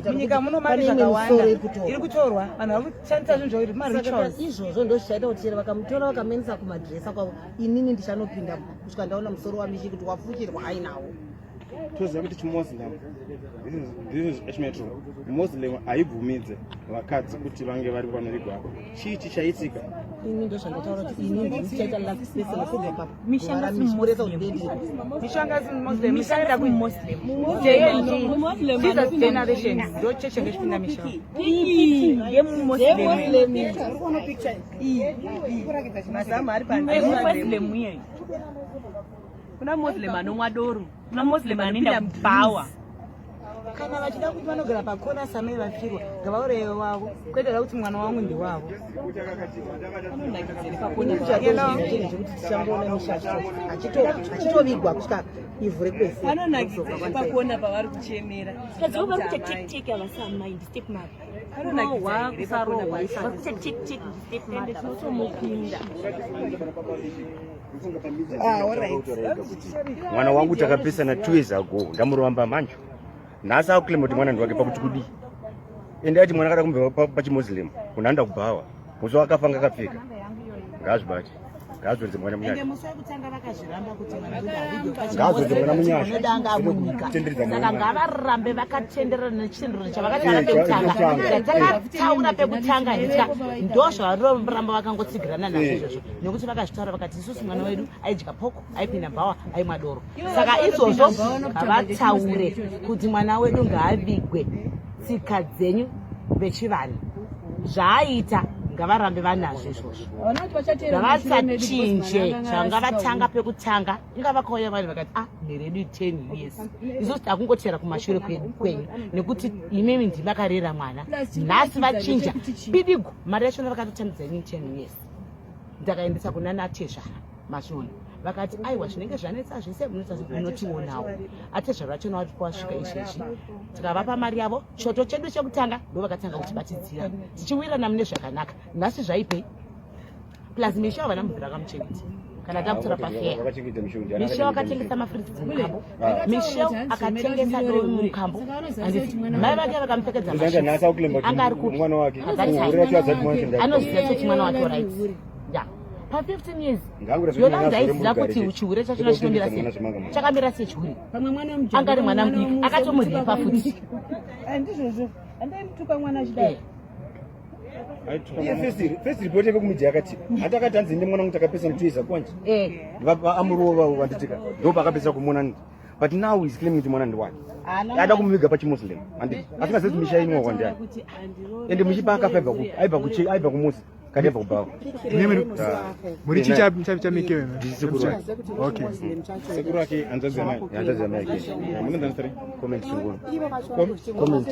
Munyika muno mari zvakawanda iri kutorwa, vanhu vari kushandisa zvinhu zvauri marituals. Izvozvo ndozvichaita kuti chero vakamutora vakamuendesa kumadhiresa kwavo, inini ndichanopinda kusvika ndaona musoro wamishi kuti wafukirwa ainawo. Toziva kuti chimuslim, this is H-Metro, Muslim haibvumidze vakadzi kuti vange vari panovigwa. Chii chichaitika? Ini ndozvandataura kuti ini ndichaita last person kubva papo. Mishanga Muslim, mishanga kumuslim. JNG, Jesus Generation, ndo cheche ngechipinda mishanga. Yemuslim. Mazamu ari panze. Muslim iyeyo. Kuna Muslim anomwa doro, kuna Muslim anoenda kubhawa. Kana vachida kuti vanogara pakona samai vafirwa, ngavauraye wavo, kwete da kuti mwana wangu ndewavo. Zvekuti tichangoona misha achitovigwa kusvika ivhu rekwese. Panonakidzere pakona pavari kuchemera. Kadzivo vari kuita take take avasamai ndi step mother. Panonakidzere Kusarohwa. Vari kuita take take ndi step mother. Tinotomupinda. Mwana wangu takapesana 2 years ago, ndamuramba manje. Nhasi akuclaim kuti mwana ndiwake, pakuti kudii? Ende ati mwana kada kumbe pachimuslim, munhu anoda kubhawa. Musi wakafanga akapfeka, ngaazvibate, ngaazodze mwana munyasha. Musi wekutanga vakazviramba kuti mwana wedu Ngaazodze mwana munyasha. Unodanga munyika. Kutenderedza Saka mwana. ngavarambe vakatenderera nechitendero chavakataura Eh, pekutanga. chekutanga. Chatakataura pekutanga nditya ndozvavaroramba vakangotsigirana nazvo izvozvo, nekuti vakazvitaura vakati isusu mwana wedu aidya poko, aipinda bhawa, aimwa doro. Saka izvozvo ngavataure kuti mwana wedu ngaavigwe tsika dzenyu vechivanhu, zvaaita ngavarambe vanazvo izvozvo, ngavasachinje zvanga vatanga pekutanga. Inga vakauya vanhu vakati, ah, mhere yedu 10 years, isusu takungotera kumashure kwedu kwenyu nekuti imimi ndimi makarera mwana. Nhasi vachinja pidigu mari yachona vakatotambidza inini 10 years. Ndakaendesa kuna natezvara mazvona, vakati aiwa, zvinenge zvanetsa zvese munotionawo. Atezvara vachona vati kwasvika izvezvi tikavapa mari yavo, choto chedu chekutanga ndo vakatanga kutibatidzira tichiwirirana mune zvakanaka. Nhasi zvaipei? Plus Misha havana mubvira akamuchengeta kana takutora pafair. Vakachengeta Michelle. Michelle akatengesa mafridzi mukambo, Michelle akatengesa doro mukambo. Handiti mai vake vakamupfekedza Ndanga nhasi akuclaim kuti anga ari kupi? mwana wake. At that time. Hure racho azati mwana wacho. Anoziva choti mwana wake, right, ya pa15 years. Ngangura zvekuti Yolanda mwana azore aiziva murugare kuti chete. chihure chachona chinomira Mwana sei, zvemanga manga. chakamira sei chihure. Pamwe mwana mujaya. Anga ari mwana mudiki, akatomurepa futi. Handizvozvo, handaimutuka mwana achidai. Iye first report yake kumidhi yakati hati akati hanzi ndi mwana wangu takapesa mutuiza kwanje. Amurova vanditika ndo pakapesa kumona ndi, but now is claiming kuti mwana ndiwake, ada kumuviga pachimuslim. Handiti asingazivi kuti misha inwa kwandiyani? Ende muchipa akafa aibva kupi? Aibva kuchi? Aibva kumusi kati aibva kubhawa. Muri chii chamikewe? Ndisekuru wake. Okay. Sekuru wake, hanzvadzi yamai. Hanzvadzi yamai ake. Munonzani sari? Comment Chingono. Ivo vacho Comment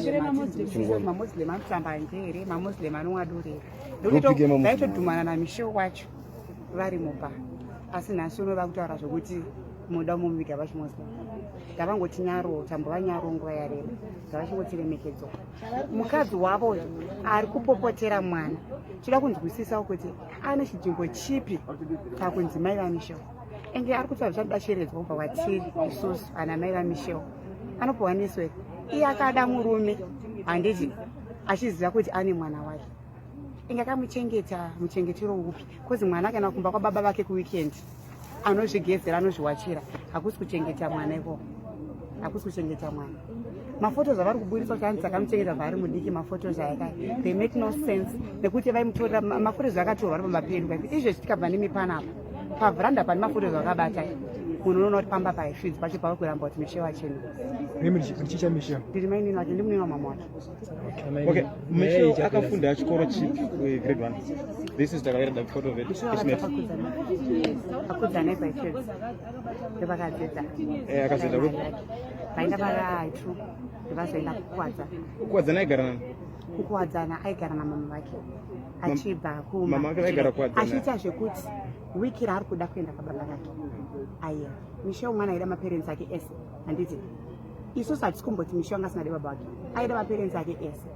Chingono. Mamuslim anotamba njere, mamuslim anonwa doro. Ndopike maMuslim. Vaitodhumana naMichelle wacho vari muba, asi nhasi uno vakutaura zvokuti muda mumuviga vachimuslim. Ngavangoti nyaro, tambova nyaro nguva yareba, ngavachingotiremekedzwa. Mukadzi wavo uyu ari kupopotera mwana, toda kunzwisisawo kuti ane chinzvimbo chipi pakunzi mai vaMichelle. Enge ari kutaura zvanoda sheredzwa kubva kwatiri isusu ana mai vaMichelle. Anopiwa neswe iye akada murume, handiti achiziva kuti ane mwana wake? Inge akamuchengeta muchengetero upi? Kozi mwana akaenda kumba kwababa vake kuweekend, anozvigezera, anozviwachira. Hakusi kuchengeta mwana ikoko, hakusi kuchengeta mwana. Mafotos avari kuburitsa kuti hanzi akamuchengeta zvaari mudiki, mafotos aya they make no sense, nekuti vaimutorera mafotos akatorwa vari pamba pedu. Izvezvi tikabva nemi panapa pavhuranda pane mafotos akabata, munhu unoona kuti pamba paifidzi pacho pavari kuramba kuti Michelle achena. Muri chii chaMichelle? Ndiri mainini wake, ndi munini wamama wake. Okay, Michelle akafunda chikoro chipi? Grade 1. This is takavereda the photo of it. Ishmet. Akudzana paifidzi ndovakadzidza. Eh, akadzidza kupi? Vaenda paraitu, ndovazoenda kuKuwadzana. Kuwadzana aigara nani? Kukuwadzana aigara namama vake achibva kuma Mama vake vaigara Kuwadzana. Achiita zvekuti wiki raari kuda kuenda kwababa vake aiya. Michelle mwana aida maparents ake ese, handiti? Isusu hatisi kumboti Michelle anga asinadi baba vake, aida maparents ake ese,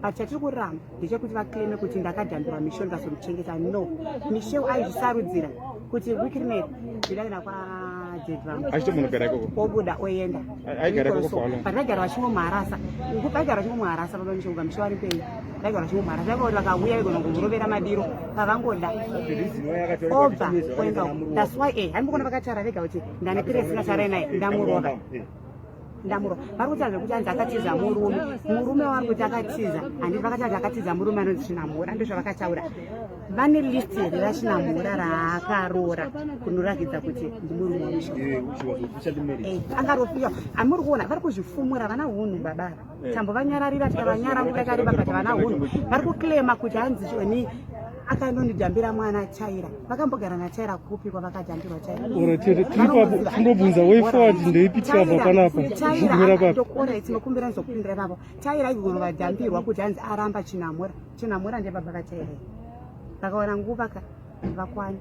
but chatiri kuramba ndechekuti vaclaime kuti ndakadhambirwa Michelle ndikazomuchengeta. No, Michelle aizvisarudzira kuti wiki rineri ndidaenda kwa nadaddy vangu. Achitombonogara ikoko? Obuda oenda. Aigara ikoko for how long? But vaigara vachingomharasa, vaigara vachingomharasa baba Mishonga, Misho vari penyu, vaigara vachingomharasa. Vaigara kuti vakauya vaigona kumurovera madiro pavangoda, obva oenda. That's why haimbokona vakataura vega kuti ndane piresina tarai naye, ndamurova, ndamurova. Vari kutaura zvekuti anzi akatiza murume. Murume wavari kuti akatiza, handiti vakataura kuti akatiza murume anonzi Chinamhora? Ndozvavakataura. Vane list here raChinamhora raakaroora kunoratidza kuti ndimurume waMishonga? Angarofiwa amuri kuona vari kuzvifumura vana hunhu baba ava. Tambovanyararira, tikavanyara nguva yakareba, but vana hunhu. Vari kuclaima kuti hanzi choni akandondidhambira mwana Chaira. Vakambogara naChaira kupi kwavakadhambirwa Chaira? Ora tiri papo, tindobvunza way forward ndeipi tikabva panapa zvigumira papi? Alright, tinokumbira nizokupindira ipapo. Taira igonovadhambirwa kuti hanzi aramba Chinamhora. Chinamhora ndebaba vaTaira. Vakawana nguva ka vakwana.